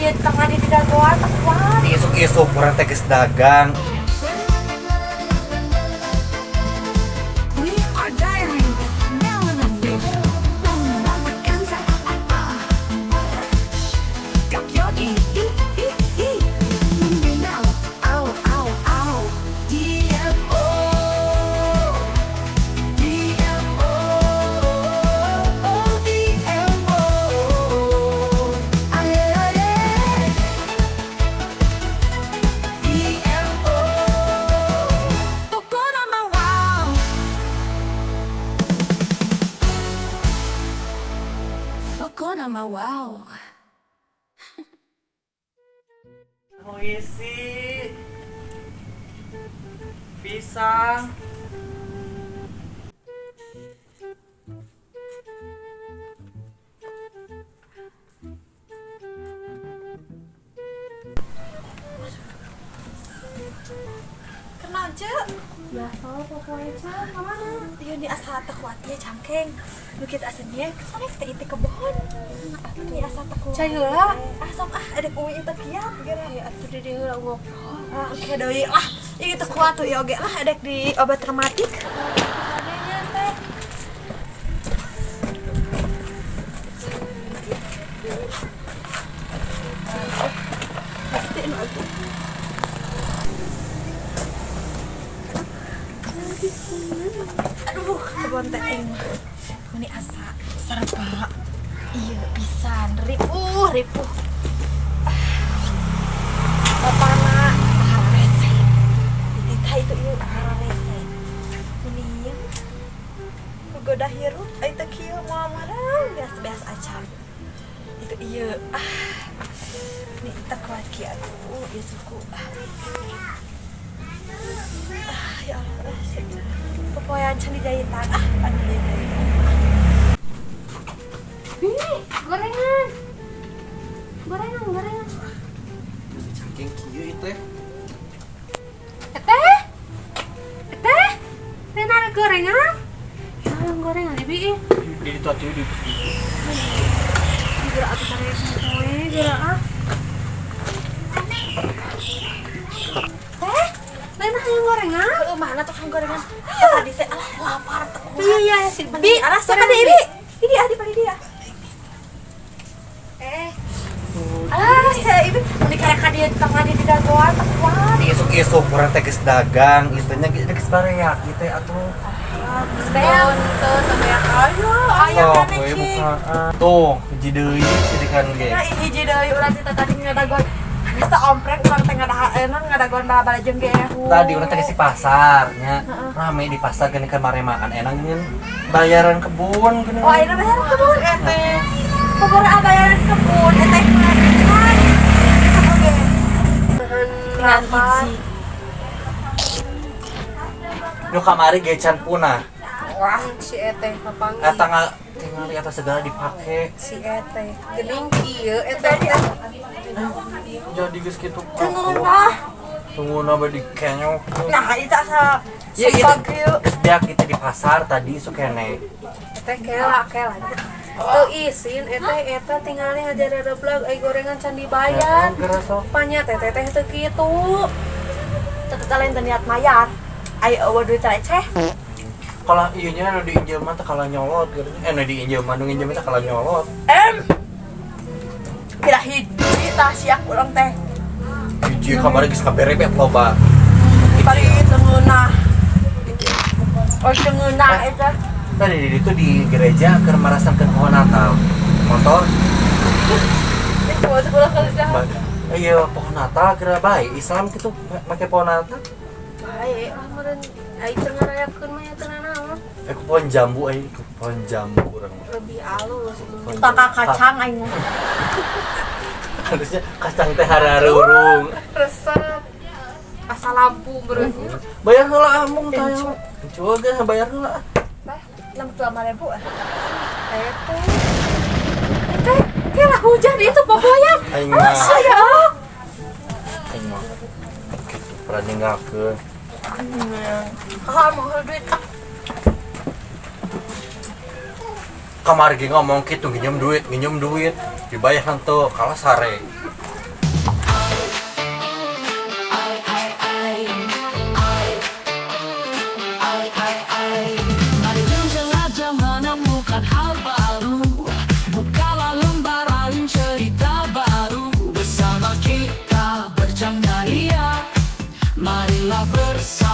Dia tengah di dagoan teu kuat. Isuk-isuk urang teh geus dagang. We are diary. Wow. Mau isi pisang. Kenal cek. Biasa pokoknya cek kemana? Iya nih asa teu kuat ieu cangkeng. Nu kitu asa nya kesana teh itu kebon. Atuh asa teu kuat. Cai heula. Ah sok ah ada uwi teu kiat geura. Ya atuh di dieu heula ngobrol. Ah oke deui lah. Ieu teu kuat tuh ieu oge lah edek di obat rematik. Adanya teh. Pasti nu atuh. Aduh, kebon teh aing mah. Meni asa serba ieu pisan ripuh ripuh. Bapana hararese. Dititah itu ieu hararese. Meni kugoda hirup ai teh kieu moal marang beas-beas acan. Itu ieu ah. Ni teu kuat kieu atuh ieu suku. Ah ya Allah, popoean can dijahitan. Ah, anu dijahitan. Ih, gorengan. Gorengan, gorengan. Cangkeng kieu ieu teh. Teteh. Teteh. Rena ada gorengan? Ya, gorengan ibi ih. Di ditu atuh di. Gerak atuh tarik poe, gerak ah. Teh, Rena hayang gorengan? Heueuh, mana tukang gorengan? Tadi teh alah lapar teu kuat. Iya, iya, si Bi, alah sok ka Bi. Ini dia, di paling dia. Eh, Alah, saya ibu meni kayak ka dieu tengah di dagoan teu kuat. Isuk-isuk urang teh geus dagang, ieu teh nya geus bareak ieu teh atuh. Geus beak. teu teu beak ayo. Aya Sok keneh, we Cing. bukaan. Tuh, hiji deui sidikan ge. Nah, hiji deui urang teh tadi ngadagoan. Geus teh ompreng urang teh ngadahaeun ngadagoan bala-bala jeung gehu. Tadi urang teh geus di pasar nya. Rame di pasar geuning keur maremaan enak geuning bayaran kebun geuning. Oh, ayeuna bayaran kebun teh. Kebun ah bayaran kebun eta kemarin kan. Oke. Tinggal hiji. Nu kamari ge can punah. Wah, si eteh papanggih. Eta tingali eta segala dipake. Si eteh geuning kieu eteh teh. Jadi geus kitu. Tunggu. Tunggu na bade dikenyok. Nah, itu asa Ya itu sumpah kieu. geus beak itu di pasar tadi isuk keneh. Eteh kela kela. Teu isin eteh eta tingali ngajarereblag ai gorengan can dibayar. Geura sok. Panya teteh teh teu kitu. Tetep lain teu niat mayar. Ai eueuh duit receh. Kalau ieu nya nu diinjem mah teh kalah nyolot gitu. Nu diinjem mah nu nginjem teh kalah nyolot. Em. Kira hiji tah siak urang teh. Hiji kamari geus kaberebet loba. Paling teu ngeunah. Oh, teu ngeunah eta. Tadi di ditu di gereja keur marasamkeun pohon Natal. Motor. Itu sekolah kali dah. Iya, pohon Natal geura bae Islam kitu make pohon Natal. Bae lah meureun ai teu ngarayakeun mah ya teu nanaon. Ku pohon jambu ai, ku pohon jambu urang mah. Lebih alus. Pohon Tangka jambu. kacang aing mah. Harusnya kacang teh hararurung. Resep. Asa lampu meureun. Bayar heula amung teh. Coba ge bayar heula. Teh, 65.000 ah. Eteh. Eteh, kela hujan itu pokoknya. Aing mah. Ya Allah. Aing mah. Kitu pernah ninggalkeun. Kakak mau duit ah. Kamari ge ngomong kitu nginjem duit, dibayar henteu kalah sare. Marilah bersama.